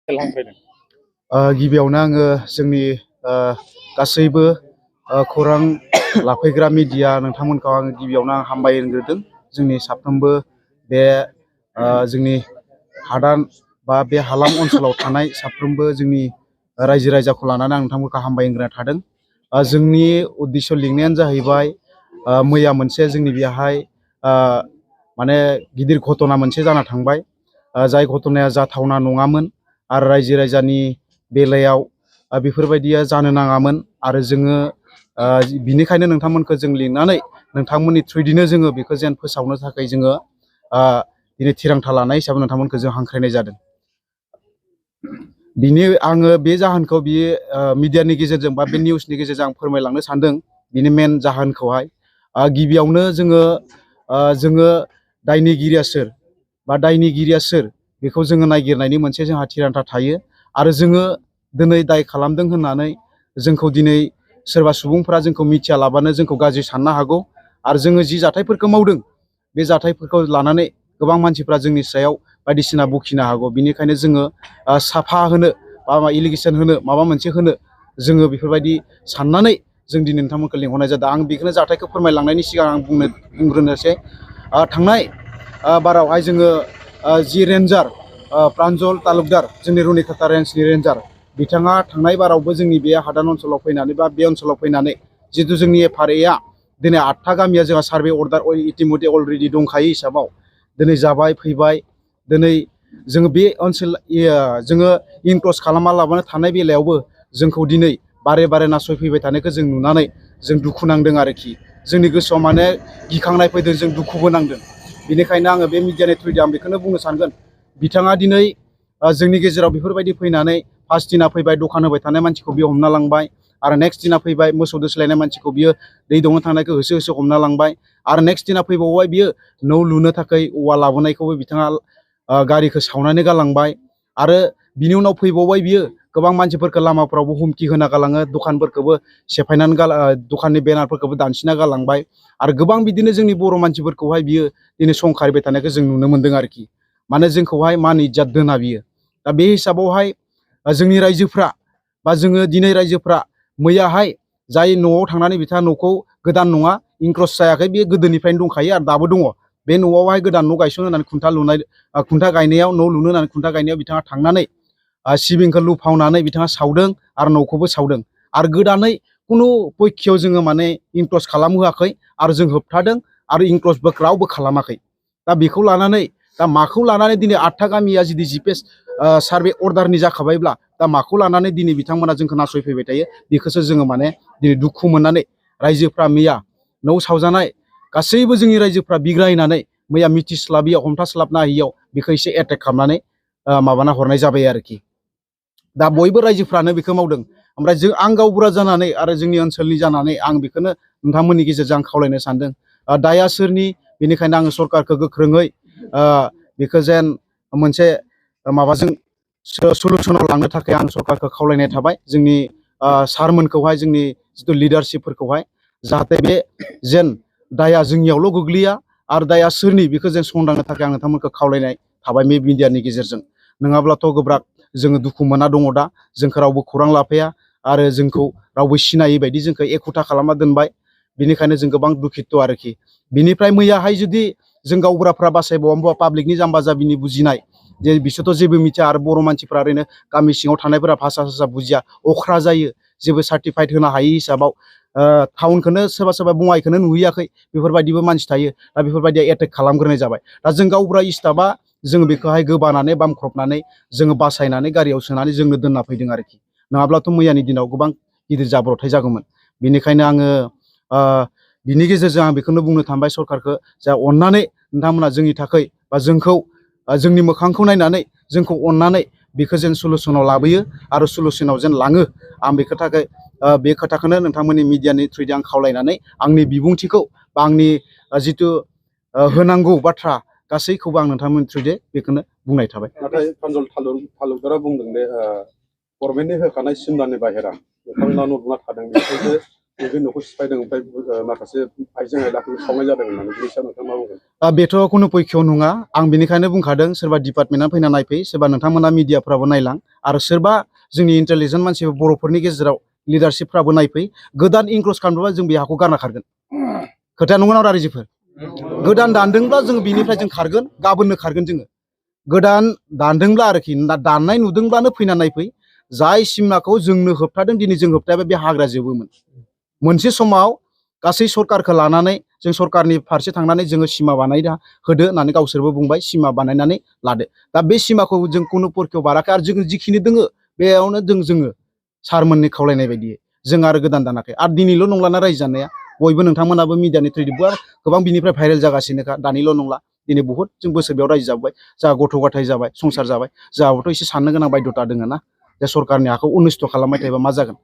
गिबियावनो आङो जोंनि गासैबो खौरां लाफैग्रा मिडिया नोंथांमोनखौ आङो गिबियावनो हामबायग्रोदों। जोंनि साफ्रोमबो बे जोंनि हादान बा बे हालाम ओनसोलाव थानाय साफ्रोमबो जोंनि रायजो राजाखौ लानानै आं नोंथांमोनखौ हामबायग्रोना थादों। जोंनि उद्देश्य लिंनायानो जाहैबाय मैया मोनसे जोंनि बेहाय माने गिदिर घटना मोनसे जाना थांबाय, जाय घटनाया जाथावना नङामोन आरो रायजो राजानि बेलायाव बेफोरबायदिया जानो नाङामोन। आरो जोङो बिनिखायनो नोंथांमोनखौ जों लिंनानै नोंथांमोननि थ्रुयैनो जोङो बेखौ जेन फोसावनो थाखाय जोङो दिनै थिरांथा लानाय हिसाबै नोंथांमोनखौ जों हांख्रायनाय जादों। आङो बे जाहोनखौ मिडियानि गेजेरजों बा बे निउसनि गेजेरजों आं फोरमायलांनो सानदों। बिनि मेन जाहोनखौहाय गिबियावनो जोङो दायनिगिरिया सोर बा दायनिगिरिया सोर बेखौ जोङो नागिरनायनि मोनसे जोंहा थिरांथा थायो। आरो जोङो दिनै दाय खालामदों होननानै जोंखौ दिनै सोरबा सुबुंफ्रा जोंखौ मिथियालाबानो जोंखौ गाज्रि साननो हागौ। आरो जोङो जि जाथायफोरखौ मावदों बे जाथायफोरखौ लानानै गोबां मानसिफ्रा जोंनि सायाव बायदिसिना बखिनो हागौ। बिनिखायनो जोङो साफा होनो बा एलिगेसन होनो माबा मोनसे होनो जोङो बेफोरबायदि साननानै जों दिनै नोंथांमोनखौ लिंहरनाय जादों। आं बेखौनो जाथायखौ फोरमायलांनायनि सिगां आं बुंग्रोनोसै। थांनाय बारावहाय जोङो जि रेन्जार प्रान्जल तालुकदार जोंनि रुनिकाटा रेन्जनि रेन्जार बिथाङा थांनाय बारावबो जोंनि बे हादान ओनसोलाव फैनानै बा बे ओनसोलाव फैनानै जितु जोंनि एफआरएआ दिनै 8था गामिया जोंहा सार्भे अर्डार इतिमধ্যे अलरेडि दंखायो हिसाबाव दिनै जाबाय फैबाय। दिनै जोङो बे ओनसोल जोङो इनक्ल'स खालामा लाबानो थानाय बेलायावबो जोंखौ दिनै बारे बारे नासयफैबाय थानायखौ जों नुनानै जों दुखु नांदों आरोखि। जोंनि गोसोआव माने गिखांनाय फैदों, जों दुखुबो नांदों। बेनिखायनो आङो बे मिडियानि थ्रुयै आं बेखौनो बुंनो सानगोन, बिथाङा दिनै जोंनि गेजेराव बेफोरबायदि फैनानै फार्स्ट दिना फैबाय दखान होबाय थानाय मानसिखौ बियो हमना लांबाय। आरो नेक्स्ट दिना फैबाय मोसौ दोस्लायनाय मानसिखौ बियो दै दौनो थांनायखौ होसो होसो हमना लांबाय। आरो नेक्स्ट दिना फैबावबाय बियो न' लुनो थाखाय औवा लाबोनायखौबो बिथाङा गारिखौ सावनानै गालांबाय। आरो बिनि उनाव फैबावबाय बियो गोबां मानसिफोरखौ लामाफ्रावबो हुमखि होना गालाङो, दखानफोरखौबो सेफायनानै दखाननि बेनारफोरखौबो दानसिना गालांबाय। आरो गोबां बिदिनो जोंनि बर' मानसिफोरखौहाय बियो दिनै संखारिबाय थानायखौ जों नुनो मोनदों आरोखि। माने जोंखौहाय मान इज्जत दोना बियो। दा बे हिसाबावहाय जोंनि रायजोफ्रा बा जोङो दिनै रायजोफ्रा मैयाहाय जाय न'आव थांनानै बिथाङा न'खौ गोदान नङा, इनक्ल'स जायाखै, बे गोदोनिफ्रायनो दंखायो आरो दाबो दङ। बे न'आवहाय गोदान न' गायसननो होननानै खुन्था गायनायाव न' लुनो होननानै खुन्था गायनायाव बिथाङा थांनानै सिबिंखौ लुफावनानै बिथाङा सावदों आरो न'खौबो सावदों। आरो गोदानै खुनु पक्षआव जोङो माने इनक्ल'स खालामहोआखै आरो जों होबथादों आरो इनक्ल'सबो रावबो खालामाखै। दा बेखौ लानानै दा माखौ लानानै दिनै 8था गामिया जुदि जिपिएस सार्भे अर्डारनि जाखाबायब्ला दा माखौ लानानै दिनै बिथांमोना जोंखौ नासयफैबाय थायो, बेखौसो जोङो माने दिनै दुखु मोननानै रायजोफ्रा मैया न' सावजानाय गासैबो जोंनि रायजोफ्रा बिग्रायनानै मैया मिथिस्लाबियाव हमथास्लाबनो हायियाव बेखौ एसे एटेक खालामनानै माबाना हरनाय जाबाय आरोखि। दा बयबो रायजोफ्रानो बेखौ मावदों। ओमफ्राय आं गावबुरा जानानै आरो जोंनि ओनसोलनि जानानै आं बेखौनो नोंथांमोननि गेजेरजों आं खावलायनो सानदों, दाया सोरनि? बेनिखायनो आङो सरकारखौ गोख्रोङै बेखौ जेन मोनसे माबाजों सलुसनाव लांनो थाखाय आं सरकारखौ खावलायनाय थाबाय, जोंनि सारमोनखौहाय, जोंनि जिथु लिडारशिपफोरखौहाय, जाहाथे बे जेन दाया जोंनियावल' गोग्लैया आरो दाया सोरनि बेखौ जों संदांनो थाखाय आं नोंथांमोनखौ खावलायनाय थाबाय बे मिडियानि गेजेरजों। नङाब्लाथ' गोब्राब, जोङो दुखु मोना दङ दा। जोंखौ रावबो खौरां लाफाया आरो जोंखौ रावबो सिनायै बायदि जोंखौ एखुथा खालामना दोनबाय। बेनिखायनो जों गोबां दुखित आरोखि। बिनिफ्राय मैयाहाय जुदि जों गावबुराफ्रा बासायबावा पाब्लिकनि जाम्बा जाम्बिनि बुजिनाय जे बिसोरथ' जेबो मिथिया आरो बर' मानसिफ्रा ओरैनो गामि सिङाव थानायफोरा भाषा सासा बुजिया, अख्रा जायो, जेबो सार्टिफाइड होनो हायि हिसाबाव टाउनखौनो सोरबा सोरबा बङाइखौनो नुहैयाखै, बेफोरबायदिबो मानसि थायो। दा बेफोरबायदिया एटेक खालामग्रोनाय जाबाय। दा जों गावबुरा स्टाफआ जोङो बेखौहाय गोबानानै बामख्रबनानै जोङो बासायनानै गारियाव सोनानै जोंनो दोनना फैदों आरोखि। नङाब्लाथ' मैयानि दिनाव गोबां गिदिर जाब्रबथाय जागौमोन। बेनिखायनो आङो बिनि गेजेरजों आं बेखौनो बुंनो थांबाय सरकारखौ, जा अननानै नोंथांमोना जोंनि थाखाय बा जोंखौ जोंनि मोखांखौ नायनानै जोंखौ अननानै बेखौ जेन सलुसनाव लाबोयो आरो सलुसनाव जेन लाङो। आं बे खोथाखौनो नोंथांमोननि मिडियानि थ्रुयै आं खावलायनानै आंनि बिबुंथिखौ बा आंनि जिथु होनांगौ बाथ्रा गासैखौबो आं नोंथांमोननि थ्रुयै बेखौनो बुंनाय थाबाय। नाथाय प्रान्जल तालुकदारा बुंदों दे गभर्नमेन्टनि होखानाय सिमनानि बाहेरा नोंथांमोना न' लुना थादों, बेखायनो बे न'खौ सिफायदों ओमफ्राय माखासे आइजें आइलाखौ सावनाय जादों होननानै बिनि सायाव नोंथाङा मा बुंगोन? बेथ' खुनु पक्षआव नङा आं बेनिखायनो बुंखादों सोरबा डिपार्टमेन्टआ फैना नायफै सोरबा नोंथांमोना मिडियाफ्राबो नायलां आरो सोरबा जोंनि इन्टेलिजेन्ट मानसि बर'फोरनि गेजेराव लिडारशिपफ्राबो नायफै गोदान इनक्ल'ज खालामनोबा जों बे हाखौ गारना खारगोन खोथाया नंगौना रायजोफोर गोदान दानदोंब्ला जों बिनिफ्राय जों खारगोन गाबोननो खारगोन जोङो गोदान दानदोंब्ला आरोखि दाननाय नुदोंब्लानो फैना नायफै जाय सिमाखौ जोंनो होबथादों दिनै जों होबथायाबा बे हाग्रा जोबोमोन मोनसे समाव गासै सरकारखौ लानानै जों सरकारनि फारसे थांनानै जोङो सिमा बानायना होदो होननानै गावसोरबो बुंबाय सिमा बानायनानै लादो दा बे सिमाखौ जों खुनु परखियाव बाराखै आरो जों जिखिनि दोङो बेयावनो जोङो सारमोननि खावलायनाय बायदियै जों आरो गोदान दानाखै आरो दिनैल' नंलाना रायजो जानाया बयबो नोंथांमोनाबो मिडियानि थ्रुयै गोबां बिनिफ्राय भाइरेल जागासिनोखा दानिल' नंला दिनै बहुद जों बोसोर बेयाव रायजो जाबोबाय जोंहा गथ' गथाय जाबाय संसार जाबाय जोंहाबोथ' एसे साननो गोनां बायध'था दङ ना जे सरकारनि हाखौ अनिस्थ' खालामबाय थायोबा मा जागोन